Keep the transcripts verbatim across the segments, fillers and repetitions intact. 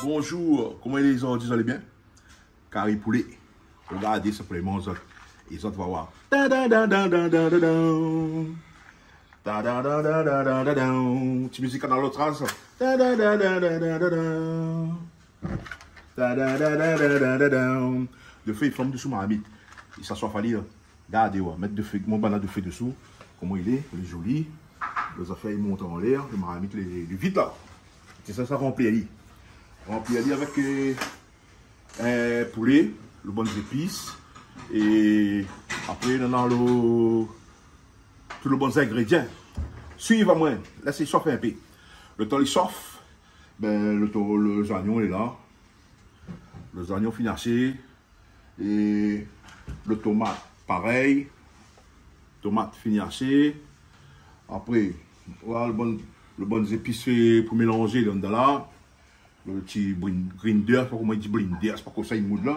Bonjour, koman i lé zordi, zot lé bien? Kari poulé. Regardé sa pou lé manzé. É zot va voir. Ta da da da da da da da. Ta da da da da da da da. Ti mizik Kanal Austral sa. Ta da da da da da da da. Ta da da da da da da da. Dofé i flanm dosou marmit. É sa soif ali, la. Gardé, wa, mèt dofé, mon bann la dofé dosou. Koman i lé, lé zoli. Lé zafèr i mont anlèr, lo marmit lé, lé vid la. Sé sa, sa ranpli ali. Ranpli ali avèk, euh, euh, poulé, lo bann zépis. É apré, nana lo, tout lo bann zingrédian. Suiv amoin, lès ali sof in pé. Lo tan li sof, bin, lo to-, lo zonion lé la. Lo zonion fine ashé. É lo tomat, parèy. Tomat fine ashé. Apré, wa, lo bann, lo bann zépis pou mélanzé, dan la. Lo ti brin-, grinder, pa koman i di, blinder, sé pa kosa i moud la.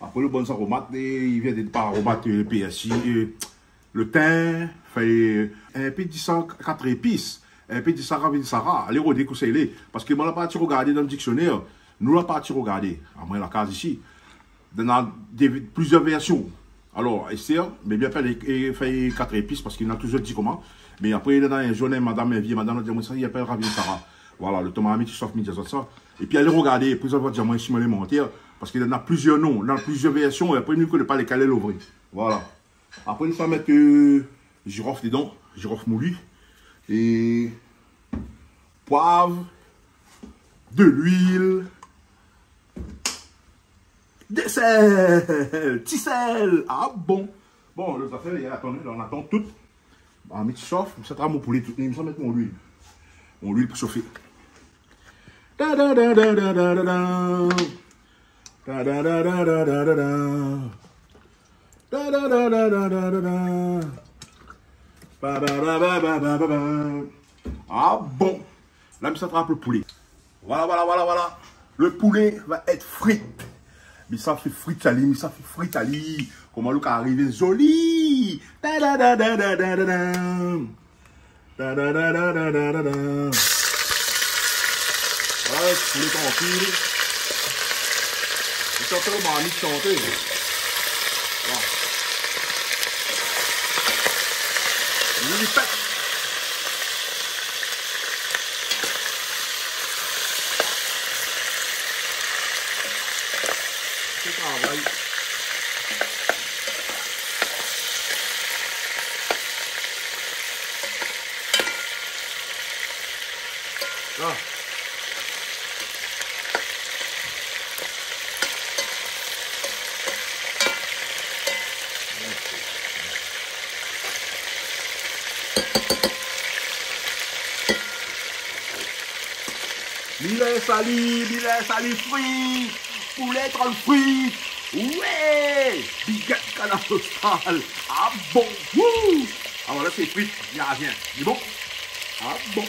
Apré, lo bann aromat, é i vien de par aromat, euh, pèrsi, euh, lo tin, fé, euh, in pé di sa kat zépis, in pé di sa ravine sara, alé rodé kosa i lé. Paske moin la parti regardé dan diksionèr, nou la parti regardé, amoin la kaz isi, dan la dé, plizièr vèrsion. Alor, Esther, mé bien fé, é, fé kat zépis, paske na touzour di koman. Mé apré, nana in zour, in madam, in vié madam, la di amoin sa, i apèl ravine sara. Voilà, lo tan marmit i sof, mi di azot sa. Épi alé regardé, apré zot va di amoin si moin lé mantèr, paske nana plizièr non, nana plizièr vèrsion, é apré nou koné pa lékèl lé lo vré. Voilà. Apré, nou sa mèt, euh, zirof dedan, zirof mouli. É poiv, de luil, de sèl, ti sèl. Ah bon. Bon, lo zafèr, atann, la, nou atann tout. Ah, mi ti sof, mi sa tra mon poulé tout, mi sa mèt mon luil. Mon luil pou sofé. Da, da, da. Da, da, da, da, da, da. Da, da, da, da, da, da. Pa, da, da, ba, ba, ba, ba, ba. Ah bon. La, mi sa trap lo poulé. Voilà, voilà, voilà, voilà. Lo poulé va èt frit. Mi sa fé frit ali, mi sa fé frit ali. Koman lo kari i arivé zoli. Da, da, da, da. Da, da, da, da. Voilà, poulé trankil. Li sort lo marmit santé. Voilà. Li pèt. Sé travay. La. Mi lès ali, mi lès ali fri. Poulé tro fri. Oué. Big up Kanal Austral. Ah bon. Wouh. Ah voilà, sé frit. Li arvien. Lé bon. Ah bon.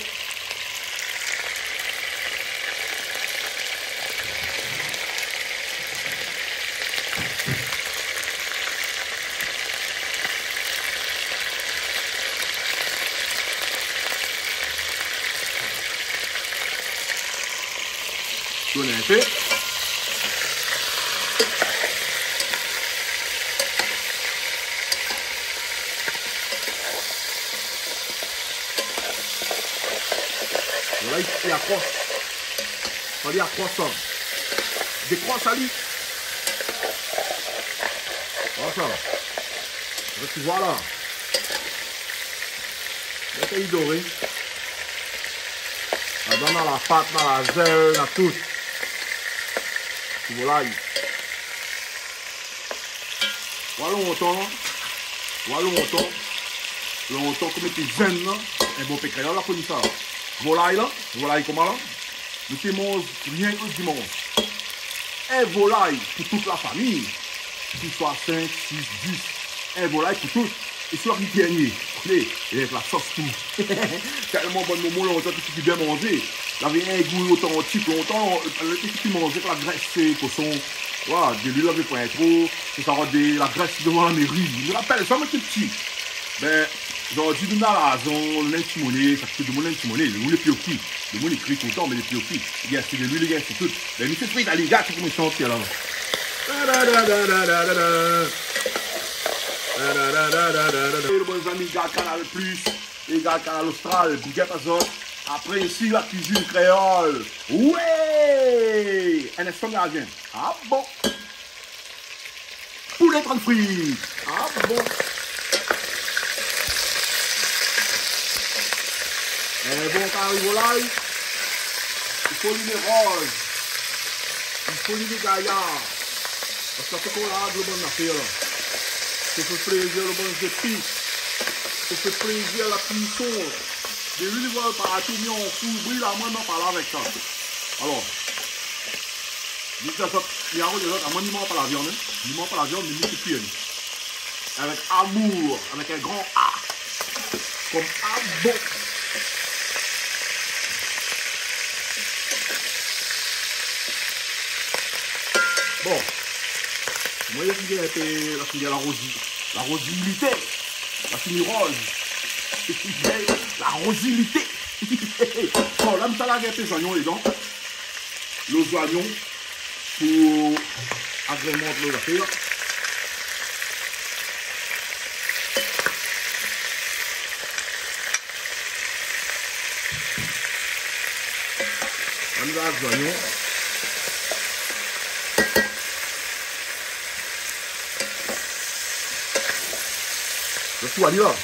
Tourn in pé. Voilà, i, i akros. Fo li akros sa. Dékros ali. Voilà sa. Zot i voi la. La fé doré. Ladan na la pat, na la zèl, na tout. Volay. Wa lontan, wa lontan, lontan, kan mi té jenn la, in bonpé kréol la koni sa. Volay la, volay koman la, nou té manz rienk lo dimansh. In volay pou tout la fami, ki soi sink, sis, dis, in volay pou tout. É soi ki dèrnié, ou koné, é avèk la sos tou. Tèlman bann momon lontan té fine bien manzé. Lavé in gou otantik, lontan, lé té fine manzé avèk la grès koshon. Wa, de luil lavé poin tro, sé sa, de la grès dovan la méri. Mi rapèl sa, moin té pti. Bin, Zordi nou néna larzan, nou néna in ti moné, sa tou domoun néna in ti moné. Lé pioki. Domoun i kri toultan, mé lé pioki. Li gingn ashté de luil, li gingn ashté tout. Mé misié Frit, alé, gard koman i shant la. Lo bann zami i gard Kanal Plus, i gard Kanal Austral, big up azot. Apré isi, la kuizine kréol. Wé! In instan, gardien. Ah bon? Poulé trant fri. Ah bon? In bon kari volay, i fo li lé roz. I fo li lé gayar. Paske sa fé kor la, lo bann zafèr la. Sa fé plézir lo bann zépis. Sa fé plézir la kuison. Dé luil i vol partou, mi an fou, bril amoin, non, pa la avèk sa. Alor, mi di azot, mi arod azot, amoin, mi manz pa la viann, in. Mi manz pa la viann, mé mi fé kui, in. Avèk amour, avèk in gran A. Kom A bon. Bon. Moin, mi gingn in pé la koulèr la rozi-, la rozilité. La fini roz. La rozilité. Bon, la, mi sa larg in pé zoignon dedan. Lo zoignon pou agrémant lo zafèr. Ann larg zoignon. Lo soi li la.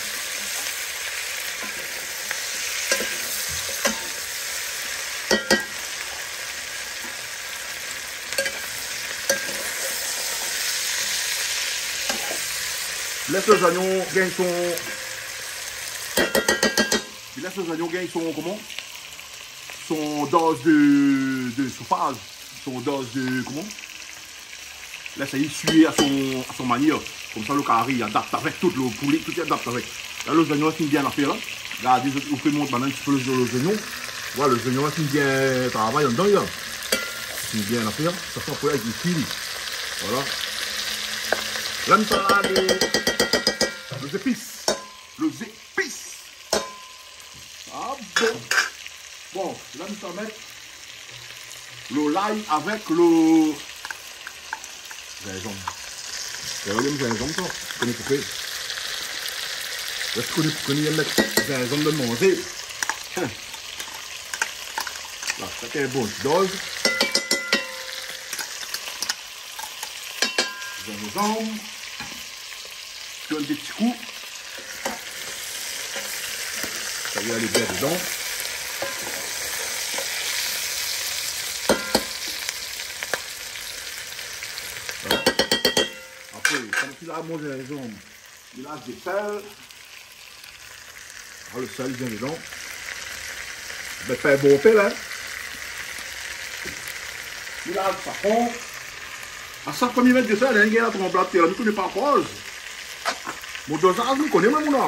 Lès lo zoignon gingn son, lès lo zoignon gingn son, koman? Son doz de, de shofaz, son doz de, koman? Lès ali sué a son, a son manièr. Komsa lo kari i adapt avèk tout, lo poulé, tout i adapt avèk. La, lo zoignon la fini bien afèr la. Gard, ou pé mont bann in ti pé lo, lo zoignon. Voilà, lo zoignon la fini bien travay andan la. Fini bien afèr. Sa fé pou la, li fini. Voilà. La, mi sa larg lo, lo zépis. Lo zépis. Ah bon. Bon, la, nou sa mèt lo lay avèk lo zinzanm. Ou koné zinzanm, sa? Ou koné pou fé. Ou koné pou fé, mèt zinzanm dan manzé. Hin. La, sa sé in bon ti doz. Zinzanm. Tourn dé ti kou. Sa i alé bien dedan. Voilà. Apré, kan ou la mon zinzanm, ou la désèl. Ah, lo sèl i vien dedan. Bin, fé bonpé la. Mi la safran. A sak foi mi mèt dosèl, néna in tranblad tèr la, mi koné pa akoz. Mon dozaz, mi koné, moin, mon la.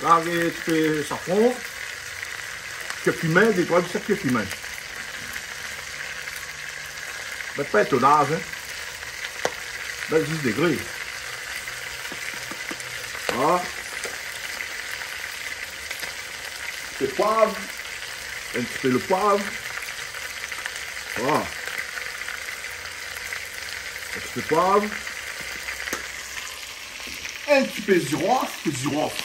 La, in ti pé safran. Pié piman, dé troi ti pié piman. Mèt pa étonaz, in. Bin, zis dégré. Voilà. Sé poiv. In ti pé lo poiv. Voilà. In ti pé poiv. In ti pé zirof, zirof.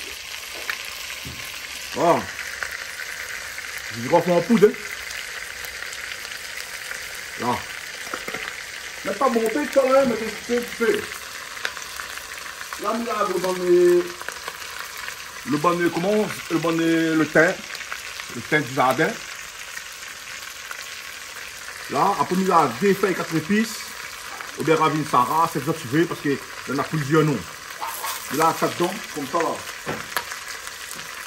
Ah. Zirof an poud, in. La. Mé pa bonpé kan mèm, mé in ti pé, in ti pé. La, mi la, lo bann, lo bann, koman, lo bann, lo tin. Lo tin di zardin. La, apré, mi la dé fèy kat zépis, oubien ravine Sara, sak zot i vé, paske néna plizièr non. Mi la sa dedan, komsa la.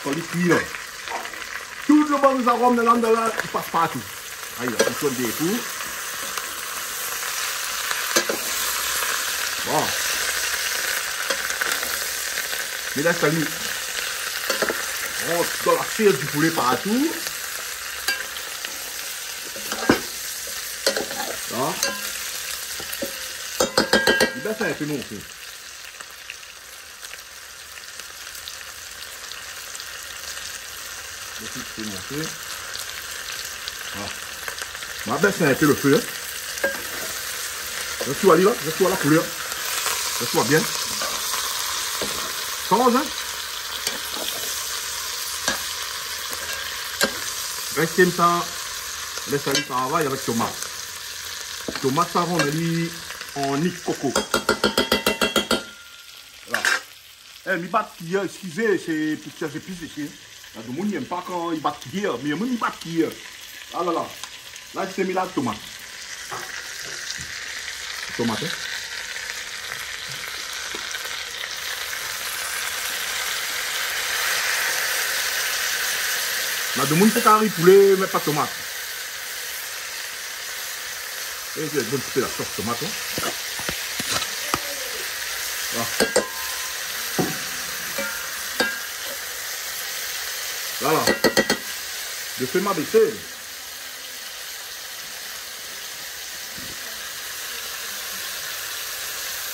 Kan li kui la. Tout lo bann zarom néna la, i pas partou. Ay, la, mi tourn dé kou. Bon. Mi lès ali rant dan la shèr di poulé partou. La. Li bès in pé mon fé. Lo ti fé monté. Voilà. Ma bès in pé lo fé, in. Zot i oi ali la, zot i oi la koulèr. Zot i oi bien. Sanz, in. Rès konmsa, lès ali travay avèk tomat. Tomat sa i rann ali an nik koko. Voilà. É, mi bat kiyèr, eskizé, sé pou tir zépis isi, in. Na domoun i èm pa kan i bat kiyèr, mé moin mi bat kiyèr. Ah la la. La sé mi la tomat. Tomat, in. Na domoun i fé kari poulé, mé pa tomat. É, sé bon ti pé la sos tomat, in. Voilà. Voilà. Lo fé ma bésé.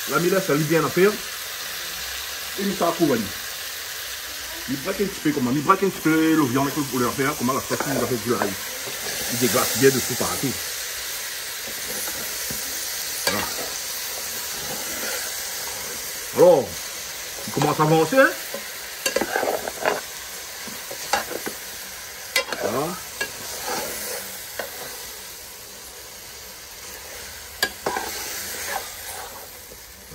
La mi lès ali bien afèr. É mi sa kouv ali. Mi brèk in ti pé koman, mi brèk in ti pé lo viann avèk lo poulé afèr, koman la sos mi sa fé di lay. Li déglas bien de tout partou. Voilà. Alor, li komans avansé, in. Voilà.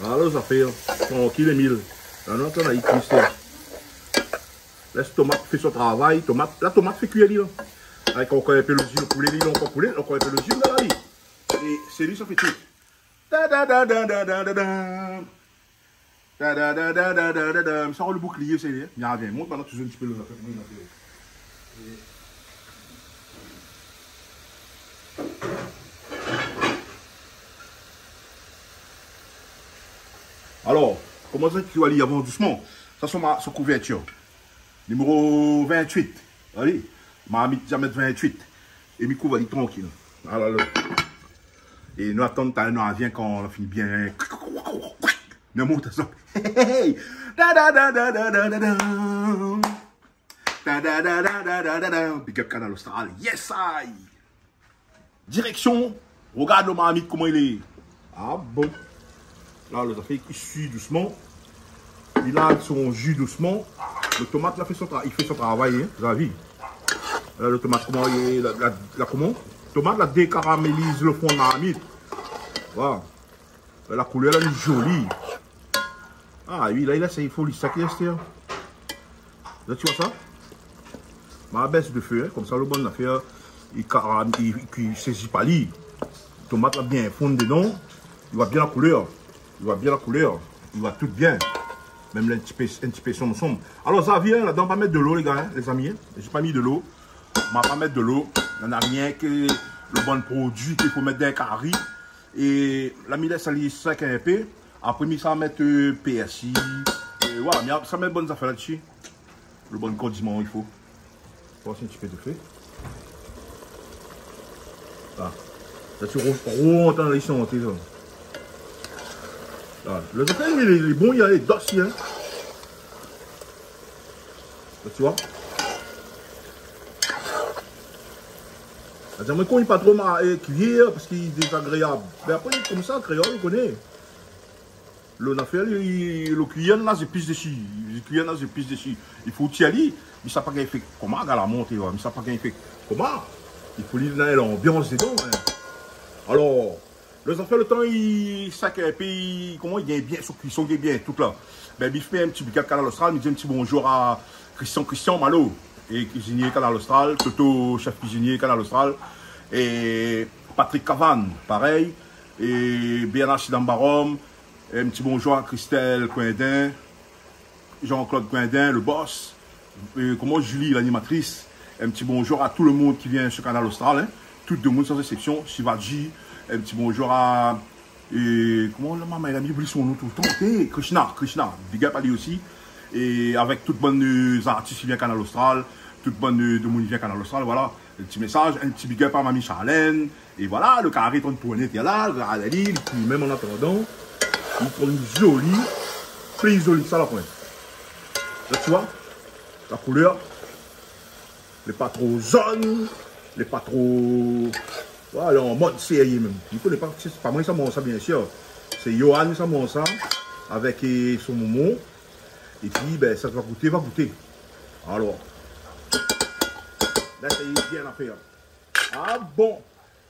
Alor, zafèr, trankil, Émil. La, non, atann, la, li kui. Lès tomat fé son travay. Tomat, la tomat fé kui ali, la. Avèk ankor in pé lo zi, lo poulé, li, ankor poulé, ankor in pé lo zi, la, li. É sé li, sa fé tout. Da, da, da. Da, da, da, da. Sa, lo bouklié, sé li, in. Mi arvien, mont, pandan touzour in ti pé lo zafèr, koman li la fé. Alor, koman sa, ti oi ali avan dousman. Sa, son ma-, son kouvèrtir. Niméro vintwit. Alé, marmit, zamé vintwit. É mi kouv ali trankil. Alor, alor. É nou atann talèr nou arvien kan la fini bien. Nou mont sa. Hey, hey, hey. Da, da, da. Da, da, da, da. Big up Kanal Austral. Yes, I. Direksion. Regard lo marmit koman li lé. Ah bon. La, lo zafèr i kui dousman. Li larg son ji dousman. Lo tomat la fé son tra-, li fé son travay, in, zot la vi. La, lo tomat, koman li, la, la, la, koman ? Tomat la dékaraméliz lo fon marmit. Voilà. La koulèr la, li zoli. Ah oui, la, li la, sé, i fo li sa ki rès, in. La, ti oi sa ? Ma bès de fé, in, konmsa lo bann afèr, li karam-, li, li, li sézi pa li. Tomat la bien fonn dedan, li oi bien la koulèr. Li oi bien la koulèr, li oi tout bien. Mèm la in ti pé, in ti pé sonm, sonm. Alor, zot la vi, in, ladan, pa mèt dolo, lé gars, in, lézami, in. J'ai pas mis de l'eau. Ma pa mèt dolo. Nana rienk lo bann produi ki fo mèt dan kari. É la mi lès ali sèk in pé. Apré mi sa mèt, euh, pèrsi. É voilà, mi sa mèt bann zafèr la dsi. Lo bann kondiman i fo. Pas in ti pé de fé. La. La ti ro-, ro-, antann la, li santé sa. La. Lo zafèr li, li, li lé bon, li lé dos, in. Ti oi ? Atann, moin, kan li pa tro ma-, é, kui, parské li lé dézagréab. Mé apré, konmsa, kréol, ou koné. Lo nafèr, li, lo kui, na zépis dési. Lo kui, na zépis dési. I fo tir ali, mi sa pa gingn fé koman, gala monté, mi sa pa gingn fé koman. I fo li néna lanbians dedan, in. Alor, Lo zafèr, lo tan li sèk in pé, koman, li gingn bien, son kuison i gingn bien, tout la. Bin, mi fé in ti big up Kanal Austral, mi di in ti bonzour a Christian, Christian Malo, é kuizinié Kanal Austral, Toto, chèf kuizinié Kanal Austral, é Patrick Cavane, parèy, é Bernard Sidam Barom, in ti bonzour a Christelle Coindin, Jean-Claude Coindin, le boss. Euh, koman, Julie, l'animatris. In ti bonzour a tout le moun ki vien su Kanal Austral, in. Tout demoun, san éksépsion. Shivaji, in ti bonzour a, euh, koman, la, momon, la mi oubli son non toultan. Eh, Krishna, Krishna. Big up ali osi. É avèk tout bann, euh, zartis ki vien Kanal Austral, tout bann, euh, demoun ki vien Kanal Austral, voilà. In ti mésaz, in ti big up a Mami Charlène. É voilà, lo kari lé antrinn tourné, té la, rogard ali, li kui mèm an atandan. Li tourn zoli, pli zoli ke sa la poin. La, ti oi, la koulèr. Lé pa tro zone, lé pa tro, voilà, an mod sérié mèm. Mi koné pa, sé pa moin sa manz sa, bien sir. Sé Yohan sa manz sa, avèk, é, son momon. Épi, bin, sa va gouté, va gouté. Alor, la, sa i lé bien afèr. Ah bon,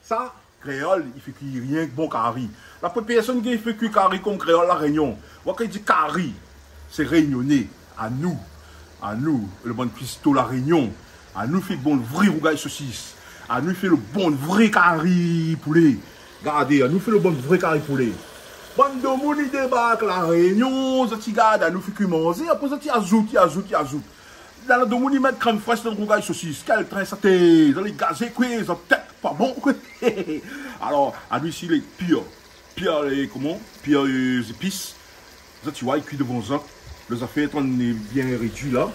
sa, kréol, i fé kui rienk bon kari. La poin pèrsone ki fé kui kari konm kréol La Rényon. Ou oi kan i di kari, sé rényoné. Anou, anou, lo bann kuisto La Rényon, anou fé bon vré rougay sosis. Anou fé lo bon vré kari poulé. Gardé, anou fé lo bon vré kari poulé. Bann domoun i débark La Rényon, zot i gard, anou fé kui manzé, apré zot i azout, i azout, i azout. Dan la domoun i mèt krèm frèsh dan rougay sosis. Kèl trin sa té, zot lé gazé koué, zot tèt pa bon koué. Alor, anou isi lé pir, pir, é, koman, pir, é, zépis. Zot i oi, i kui dovan zot. Lo zafèr lé antrin bien rédui la.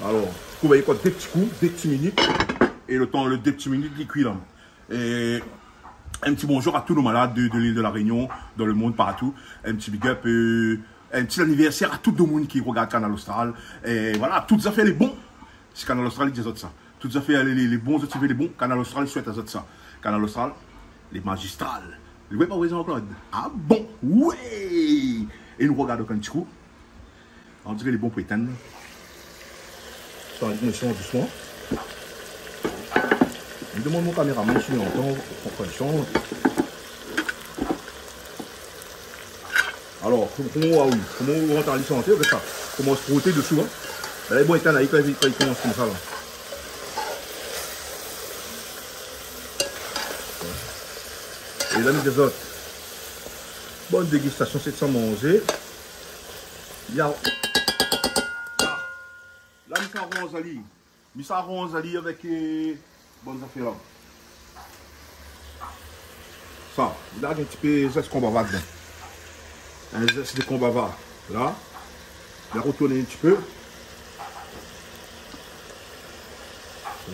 Alor, kouvèr ankor dé ti kou, dé ti minit. É lo tan, lo dé ti minit, li kui la. É in ti bonzour a tout nout malad de, de l'île de La Réunion, dan lo monn, partou. In ti big up, eu, in ti anivèrsèr a tout domoun ki rogard Kanal Austral. É voilà, tout zafèr lé bon. Si Kanal Austral i di azot sa. Tout zafèr lé, lé, lé bon, zot i vé lé bon. Kanal Austral i souèt azot sa. Kanal Austral, lé mazistral. Lé vré, pa vré, Jean-Claude ? Ah bon ? Oué ! É nou rogard ankor in ti kou. On diré lé bon pou étinn. Sa, nou son dousman. Mi domann mon kaméraman si li antann, konprann son. Alor, koman, koman, ah oui, koman ou antann li santé avèk sa ? Komans froté désou, in. Bin la, bon, étinn, la, kan li, kan li komans konmsa, la. É la, mi di azot, bone dégistasion, sé sa manzé. Ya. Ah. La, mi sa aranz ali. Mi sa aranz ali avèk, eu, bann zafèr la. Sa, mi la in ti pé zès konbava dedan. In zès de konbava. La, mi la rotourn in ti pé.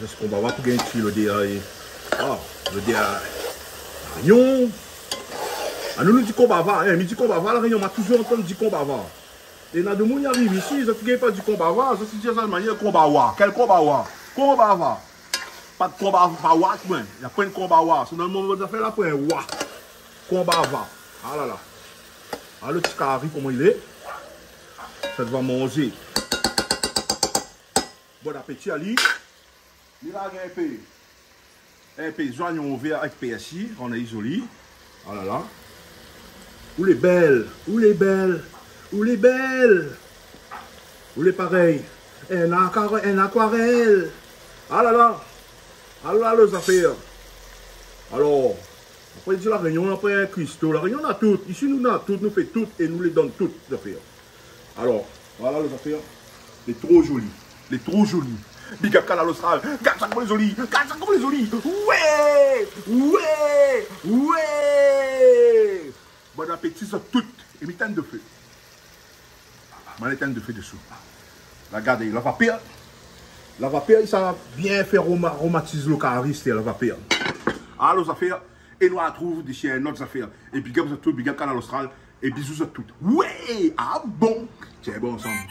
Zès konbava pou gingn in ti lodèr, é, ah, lodèr rényon. Ah, nou, nou di konbava, in, mi di konbava, La Rényon, ma touzour antann di konbava. É na domoun i ariv isi, zot i gingn pa di konbava, zot i di sa manièr konbawa. Kèl konbawa ? Konbava. Pa de konbava, pa wa, moin. Na poin konbawa. Sé dan lo mond zafèr la, poin wa. Konbava. Ah la la. Ah, lo ti kari, koman i lé. Sa va manzé. Bon apéti ali. Mi la gingn in pé, in pé zoignon vèr avèk pèrsi, rann ali zoli. Ah la la. Ou lé bèl, ou lé bèl, ou lé bèl. Ou lé parèy in akar-, in akwarèl. Ah la la. Ah la la, lo zafèr. Alor, apré, di La Rényon, apré, kuisto. La Rényon, na tout. Isi, nou na tout, nou fé tout é nou lé donn tout zafèr. Alor, voilà lo zafèr. Lé tro zoli. Lé tro zoli. Big up Kanal Austral. Gard sa koman lé zoli. Gard sa koman lé zoli. Oué ! Oué ! Oué ! Bon apéti zot tout. É mi étinn dofé. Ma étinn dofé désou. La, gardé, la vapèr. La vapèr, sa bien fé roma-, romatiz lo kari, sé la vapèr. Ah, lo zafèr. É nou artrouv dési in not zafèr. É big up zot tout, big up Kanal Austral. É bizou zot tout. Oué, ah bon ? Tienbo ansanm.